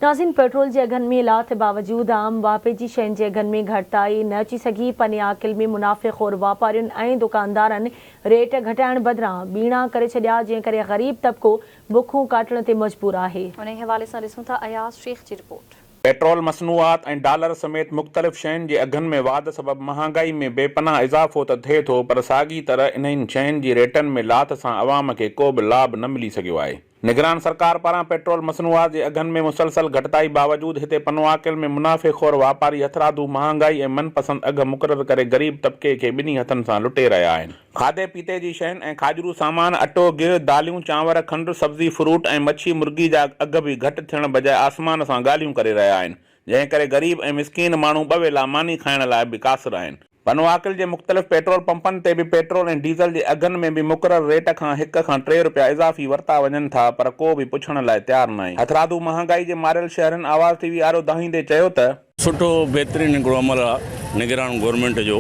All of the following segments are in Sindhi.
ناظرين پيٽرول جي اگهن ۾ لاٿ باوجود عام واهپي جي شين جي اگهن ۾ گهٽتائي نه اچي سگهي، پني عاقل ۾ منافعي خور واپارين ۽ دڪاندارن ريٽ گهٽائڻ بدران ٻيڻا ڪري ڇڏيا، جنهن ڪري غريب طبقو بکون ڪاٽڻ تي مجبور آهي. انهي حوالي سان ڏسون ٿا اياز شيخ جي رپورٽ. پيٽرول مصنوعات ۽ ڊالر سميت مختلف شين جي اگهن ۾ واڌ سبب مهانگائي ۾ بي پناهه اضافو ته ٿئي ٿو پر ساڳي طرح انهن شين جي ريٽن ۾ لاٿ سان عوام کي ڪو به لاڀ نه ملي سگهيو آهي. نگران سرڪار پاران پيٽرول مصنوعات جي اگهن ۾ مسلسل گهٽتائي باوجود هتي پنوعاقل ۾ منافعي خور واپاري هٿرادو مهانگائي ۽ من پسند اگهه مقرر ڪري غريب طبقي کي ٻنهي هٿن سان لٽي رهيا آهن. کاڌي پيتي جي شين ۽ کاڄرو سامان، اٽو، گيهه، داليون، چانور، کنڊ، سبزي، فروٽ ۽ مڇي مرغي جا اگهه به گهٽ ٿيڻ بجاء آسمان سان ڳالهيون ڪري رهيا آهن، جنهن ڪري غريب ۽ مسڪين ماڻهو ٻه ويلا ماني کائڻ لاء به قاصر آهن. پنوعاقل جي مختلف پيٽرول پمپن تي به پيٽرول ۽ ڊيزل جي اگهن ۾ به مقرر ريٽ کان هڪ کان ٽي رپيا اضافي ورتا وڃن ٿا پر ڪو به پڇڻ لاء تيار ناهي. هٿرادو مهانگائي جي ماريل شهرين آواز ٽي وي آڏو دانهيندي چيو ته. سٺو بهترين هڪڙو عمل آ نگران گورنمينٽ جو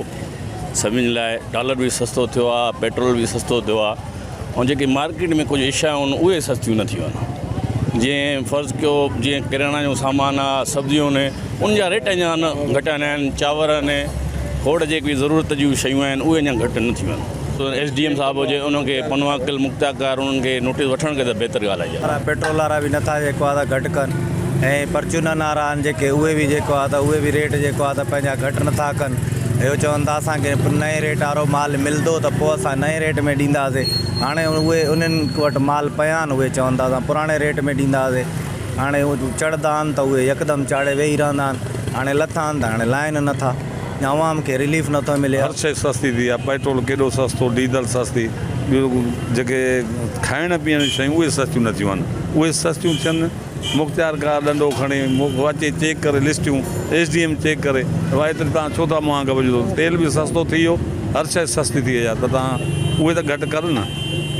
سڀني لاء ڊالر به سستو ٿيو آ پيٽرول به سستو ٿيو آ ۽ جيڪي مارڪيٽ ۾ ڪجهه اشيائون آهن اهي سستيون نه ٿيون آهن جيئن فرض ڪيو جيئن ڪرياڻا جو سامان آ سبزيون آهن ان جا ريٽ اڃا نه گهٽيا نه آهن چانور آهن کوڙ جيڪي ضرورت جون شيون آهن اهي اڃا گهٽ نه ٿيون آهن ايس ڊي ايم صاحب هجي ان کي پنواڪل مختيارڪار انهن کي نوٽيس وٺڻ کي ته بهتر ڳالهه آهي. وارا پيٽرول وارا به نٿا جيڪو آ ته گهٽ ڪن ۽ پرچونن وارا آهن جيڪي اهي به جيڪو آ ته اهي به ريٽ جيڪو آ ته پنهنجا گهٽ نٿا ڪن اهو چون ٿا اسان کي نئين ريٽ وارو مال ملندو ته پوء اسان نئين ريٽ ۾ ڏينداسي هاڻي اهي انهن وٽ مال پيا آهن اهي چون ٿا اسان پراڻي ريٽ ۾ ڏينداسي هاڻي هو چڙهندا آهن ته اهي يڪدم چاڙهي ويهي رهندا آهن هاڻي لٿا آهن ته هاڻي لاهين نٿا عوام کي رليف نٿو ملي. هر شيء سستي ٿي آهي پيٽرول ڪيڏو سستو ڊيزل سستي ٻيو جيڪي کائڻ پيئڻ جون شيون اهي سستيون نه ٿيون آهن اهي سستيون ٿين مختيار ڪار ڏنڊو کڻي اچي چيڪ ڪري لسٽيون ايس ڊي ايم چيڪ ڪري ته ڀاء ايتري توهان ڇو ٿا مهانگا وجهو تيل به سستو ٿي ويو هر شيء سستي ٿي وئي آهي ته توهان اهي ته گهٽ ڪرن نه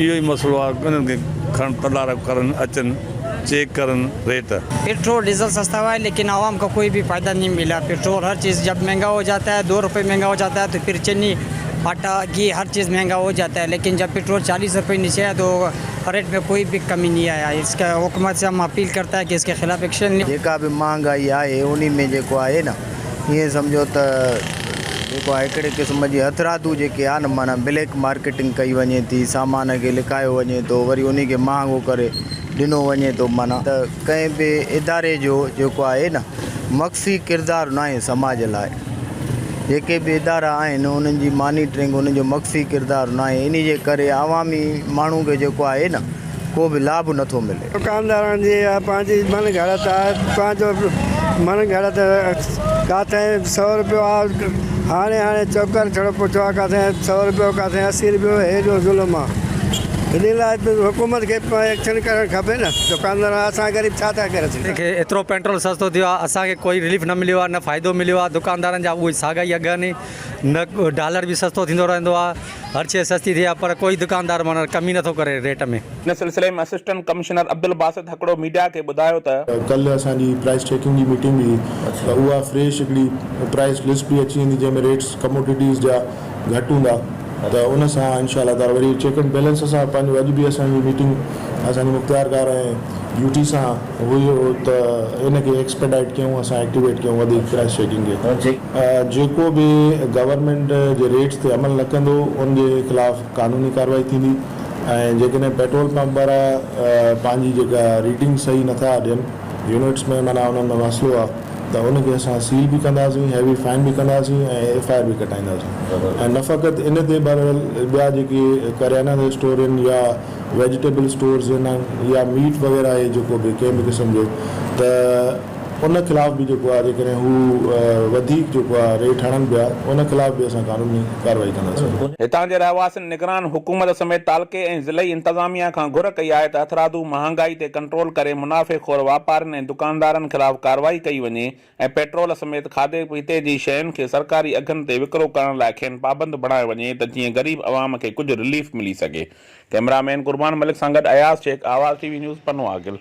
اهو ئي مسئلو آهي انهن کي کڻ تدارڪ ڪرن اچن چيڪ ڪرن ريٽ. پيٽرول ڊيزل سستا هوا هي ليڪن عوام کو کوئي بهي فائده نهي ملا پيٽرول هر چيز جب مهنگا هو جاتا هي دو روپئي مهنگا هو جاتا هي تو پهر چني آٽا گهي هر چيز مهنگا هو جاتا هي ليڪن جب پيٽرول چاليس روپئي نيچي آيا تو ريٽ ۾ ڪوئي به ڪمي نهي آيا اس حڪومت سي هم اپيل ڪرتا هي ڪي اس ڪي خلاف ايڪشن لي. جيڪا به مهانگائي آهي انهي ۾ جيڪو آهي نه ائين سمجهو ته جيڪو آهي هڪڙي قسم جي هٿرادو جيڪي آهي نه معنيٰ بليڪ مارڪيٽنگ ڪئي وڃي ٿي سامان کي لڪايو وڃي ٿو وري انهي کي مهانگو ڪري ڏنو وڃي ٿو معنيٰ ته ڪنهن به اداري جو جيڪو آهي نه مخفي ڪردار ناهي سماج لاء جيڪي به ادارا آهن انهن جي مانيٽرنگ انهن جو مخفي ڪردار ناهي انهي جي ڪري عوامي ماڻهو کي جيڪو آهي نه ڪو به لاڀ نٿو ملي. دڪاندارن جي اها پنهنجي من گهڙت آهي پنهنجو من گهڙت ڪاٿي سئو روپيو آهي هاڻي هاڻي چوڪر ڇڙو پٺو آهي ڪاٿي سئو روپيو ڪاٿي 80 روپيو هيڏو ظلم آهي انهي لاء حڪومت کي ايڪشن ڪرڻ کپي نه دڪاندار اسان غريب ڇا ٿا ڪري سگهون. کي ايترو پيٽرول سستو ٿيو آهي اسان کي ڪوئي رليف نه مليو آهي نه فائدو مليو آهي دڪاندارن جا اهي ساڳا ئي اگهه آهن نه ڊالر به سستو ٿيندو رهندو آهي هر شيء سستي ٿي آهي پر ڪوئي دڪاندار معنيٰ ڪمي نٿو ڪري ريٽ ۾. ان سلسلي ۾ assistant commissioner Abdul Basit Hakro media کي ٻڌايو ته. ڪلهه اسان جي پرائس چيڪنگ جي ميٽنگ به هئي ته اها فريش هڪڙي پرائس لسٽ به اچي ويندي جنهن ۾ ريٽس ڪموڊٽيز جا گهٽ هوندا ته ان سان انشاء الله تعالي وري چيڪ اينڊ بيلنس سان پنهنجو اڄ به اسان جي ميٽنگ اسان جي مختيارڪار ۽ يو ٽي سان هئي ته ان کي ايڪسپيڊائٽ ڪيون اسان ايڪٽيويٽ ڪيون وڌيڪ پرائس چيڪنگ کي. جيڪو به گورنمينٽ جي ريٽس تي عمل نه ڪندو ان جي خلاف قانوني ڪارروائي ٿيندي ۽ جيڪڏهن پيٽرول پمپ وارا پنهنجي جيڪا ريڊنگ صحيح نٿا ڏين يونٽس ۾ معنيٰ انهن ۾ مسئلو آهي ته ان کي اسان سيل به ڪنداسين هيوي فائن به ڪنداسين ۽ ايف I R به ڪٽائينداسين ۽ نه فقط ان تي بهرحال ٻيا جيڪي ڪريانا جا اسٽور آهن يا ويجيٽيبل اسٽورز آهن يا ميٽ وغيره آهي جيڪو به ڪنهن به قسم جو ته ان خلاف به جيڪو آهي جيڪڏهن هو وڌيڪ جيڪو آهي ريٽ هڻن پيا ان خلاف به اسان قانوني ڪارروائي ڪنداسين. هتان جي رهواسين نگران حڪومت سميت تعلقي ۽ ضلعي انتظاميا کان گهر ڪئي آهي ته هٿرادو مهانگائي تي ڪنٽرول ڪري منافعي خور واپارين ۽ دڪاندارن خلاف ڪارروائي ڪئي وڃي ۽ پيٽرول سميت کاڌي پيتي جي شين کي سرڪاري اگهن تي وڪرو ڪرڻ لاء کين پابند بڻايو وڃي ته جيئن غريب عوام کي ڪجهه رليف ملي سگهي. ڪئميرا مين قربان ملڪ سان گڏ اياز شيخ، آواز ٽي وي نيوز، پنو عاقل.